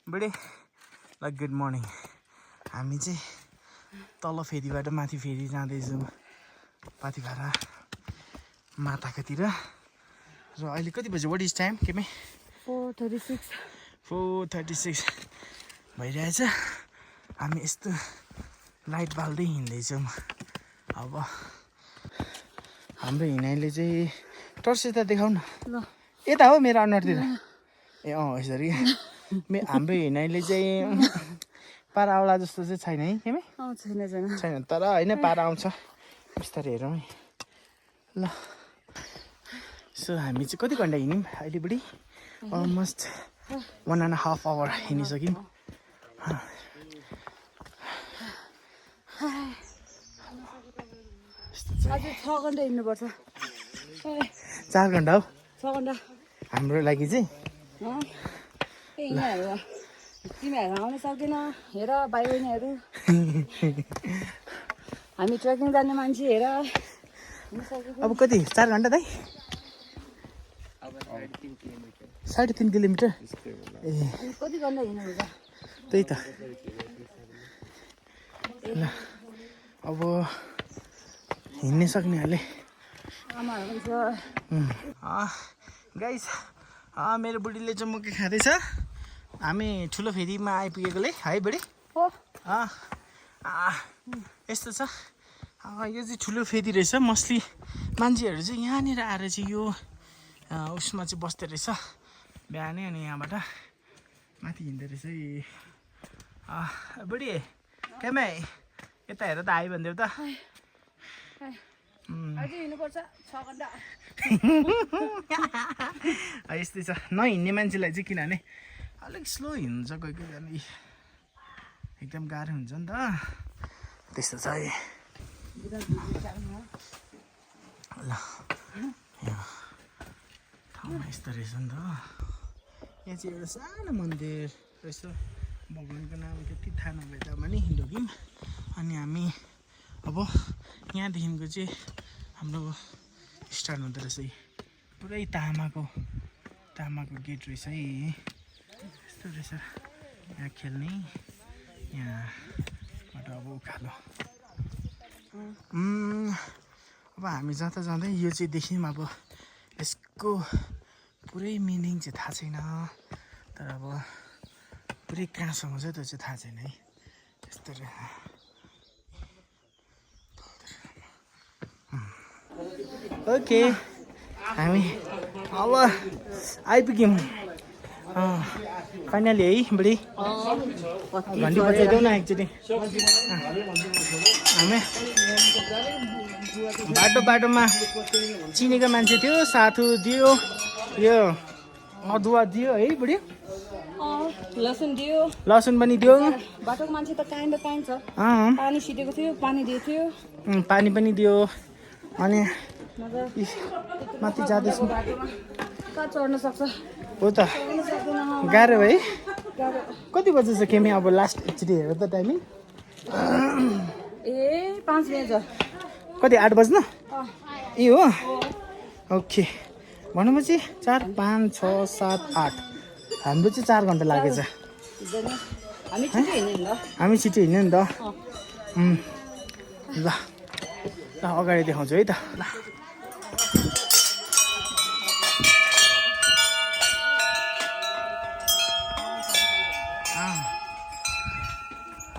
Body ल good morning. हामी चाहिँ तल फेदीबाट माथि फेदी जाँदैछौँ पाथिभारा माताकातिर। र अहिले कति बज्यो? What is time केमै? 4:36 भइरहेछ। हामी यस्तो लाइट बाल्दै हिँड्दैछौँ। अब हाम्रो हिँडाइले चाहिँ टर्च यता देखाउ न। यता हो मेरो अनुहारतिर। ए यसरी हाम्रो हिँडाइले चाहिँ पारा आउला जस्तो चाहिँ छैन है केमै? छैन तर होइन पारा आउँछ बिस्तारै हेरौँ है। ल सो हामी चाहिँ कति घन्टा हिँड्यौँ अहिले बुढी? अलमोस्ट 1.5 आवर हिँडिसक्यौँ। अझै 6 घन्टा हिँड्नुपर्छ। 4 घन्टा हो 6 घन्टा हाम्रो लागि चाहिँ। तिमीहरू आउन सक्दैन। हेर भाइ बहिनीहरू, हामी ट्रेकिङ जाने मान्छे हेर। अब कति 4 घन्टा दाइ? 3.5 किलोमिटर। ए कति घन्टा हिँड्नुहुन्छ? त्यही त। ल अब हिँड्नै सक्नेहरूले गाइस मेरो बुढीले चाहिँ मकै खाँदैछ। हामी ठुलो फेदीमा आइपुगेकोले है बुढी? यस्तो छ। यो चाहिँ ठुलो फेदी रहेछ। मस्ली मान्छेहरू चाहिँ यहाँनिर आएर चाहिँ यो उसमा चाहिँ बस्दो रहेछ बिहानै। अनि यहाँबाट माथि हिँड्दो रहेछ। बुढी केमै यता हेर त आइ भनिदेऊ त। अझै हिँड्नुपर्छ 6 घन्टा। यस्तै छ नहिँड्ने मान्छेलाई चाहिँ, किनभने अलिक स्लो हिँड्छ कोही कोही बेला एकदम गाह्रो हुन्छ नि त। त्यस्तो छ है। ल ठाउँमा यस्तो रहेछ नि त। यहाँ चाहिँ एउटा सानो मन्दिर रहेछ। भगवान्को नाम त्यति थाहा नभए तापनि ढोग्यौँ। अनि हामी अब यहाँदेखिको चाहिँ हाम्रो स्टार्ट हुँदो रहेछ। पुरै तामाको गेट रहेछ है। यस्तो रहेछ यहाँ खेल्ने। यहाँबाट अब उकालो। अब हामी जाँदा जाँदै यो चाहिँ देख्यौँ। अब यसको पुरै मिनिङ चाहिँ थाहा छैन। तर अब पुरै कहाँसम्म चाहिँ त्यो चाहिँ थाहा छैन है। यस्तो रहेछ। ओके हामी अब आइपुग्यौँ फाइनली है बुढी। घन्टी बजाइदेऊ न एकचोटि। हामी बाटोमा चिनेको मान्छे थियो, साथु दियो, यो अदुवा दियो है बुढी। लसुन पनि दियो। बाटोको मान्छे त पाइन्छ। पानी छिटेको थियो, पानी दिएको थियो। पानी पनि दियो। अनि माथि जाँदैछौँ। कहाँ चढ्न सक्छ? हो त गाह्रो है। कति बजी छ केमी? अब लास्ट एकचोटि हेर त टाइमिङ। 5 बजे। कति 8 बज्न? ए हो ओके। भनेपछि 4 5 6 7 8 हाम्रो चाहिँ 4 घन्टा लागेछ। हामी छिटो हिँड्यो नि त। ल अगाडि देखाउँछु है त। ल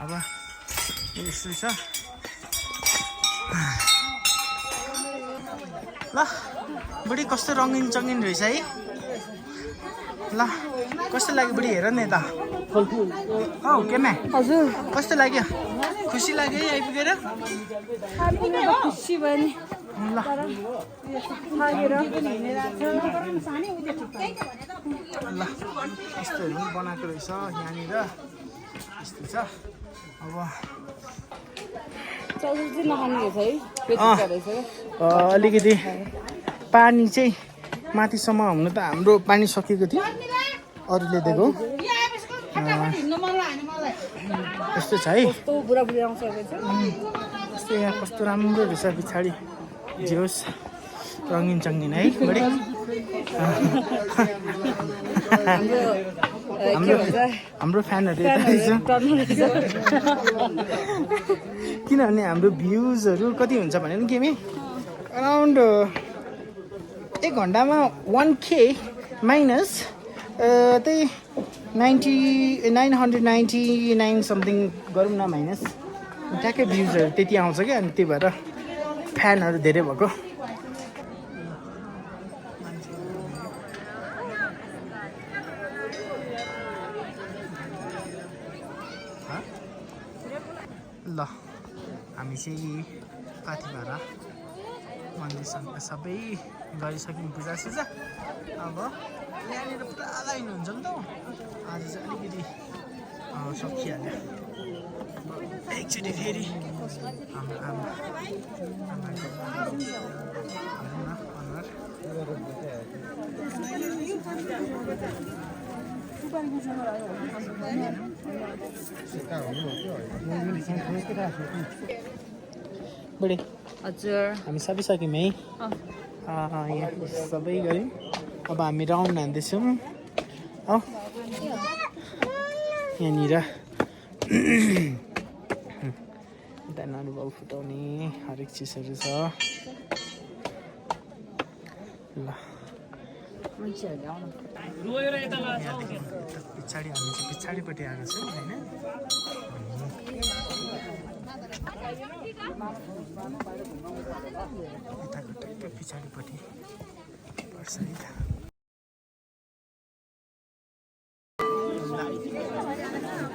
अब यस्तो छ। ल बुढी कस्तो रङ्गिन चङ्गिन रहेछ है। ल कस्तो लाग्यो बुढी? हेर न यता। औ केमा हजुर कस्तो लाग्यो? खुसी लाग्यो है आइपुगेर? खुसी भयो नि। ल यस्तोहरू पनि बनाएको रहेछ यहाँनिर। यस्तो छ। अब अलिकति पानी चाहिँ माथिसम्म हुनु त हाम्रो पानी सकिएको थियो, अरूले दिएको। यस्तो छ है। यस्तो यहाँ कस्तो राम्रो रहेछ पछाडि। जे होस् रङ्गिन चङ्गिन है बढी। हाम्रो फ्यानहरू यता रहेछ किनभने हाम्रो भ्युजहरू कति हुन्छ भने नि गेमी अराउन्ड 1 घन्टामा 1K माइनस त्यही 999 समथिङ गरौँ न माइनस ट्याक्कै भ्युजहरू त्यति आउँछ क्या अनि त्यही भएर फ्यानहरू धेरै भएको ल हामी चाहिँ पाथिभारा मन्दिरसँग सबै गरिसक्यौँ पूजासुजा अब यहाँनिर पुरा लाइन हुन्छ नि त आज चाहिँ अलिकति सकिहाल्यो एकचोटि फेरि हाम्रो आमाको अनुहार बढी हजुर हामी सबै सक्यौँ है यहाँ सबै गऱ्यौँ अब हामी राउन्ड हान्दैछौँ हो यहाँनिर यता अनुभव फुटाउने हरेक चिजहरू छ ल पछाडि हामी चाहिँ पछाडिपट्टि आएको छौँ होइन यताको टक्क पछाडिपट्टि पर्छ है त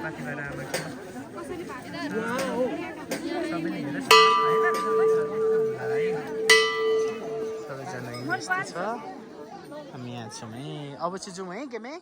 पाथिभारा आमाको सबैले हेर्नुहोस् सबैजना यस्तो छ हामी यहाँ छौँ है अब चाहिँ जाउँ है केमे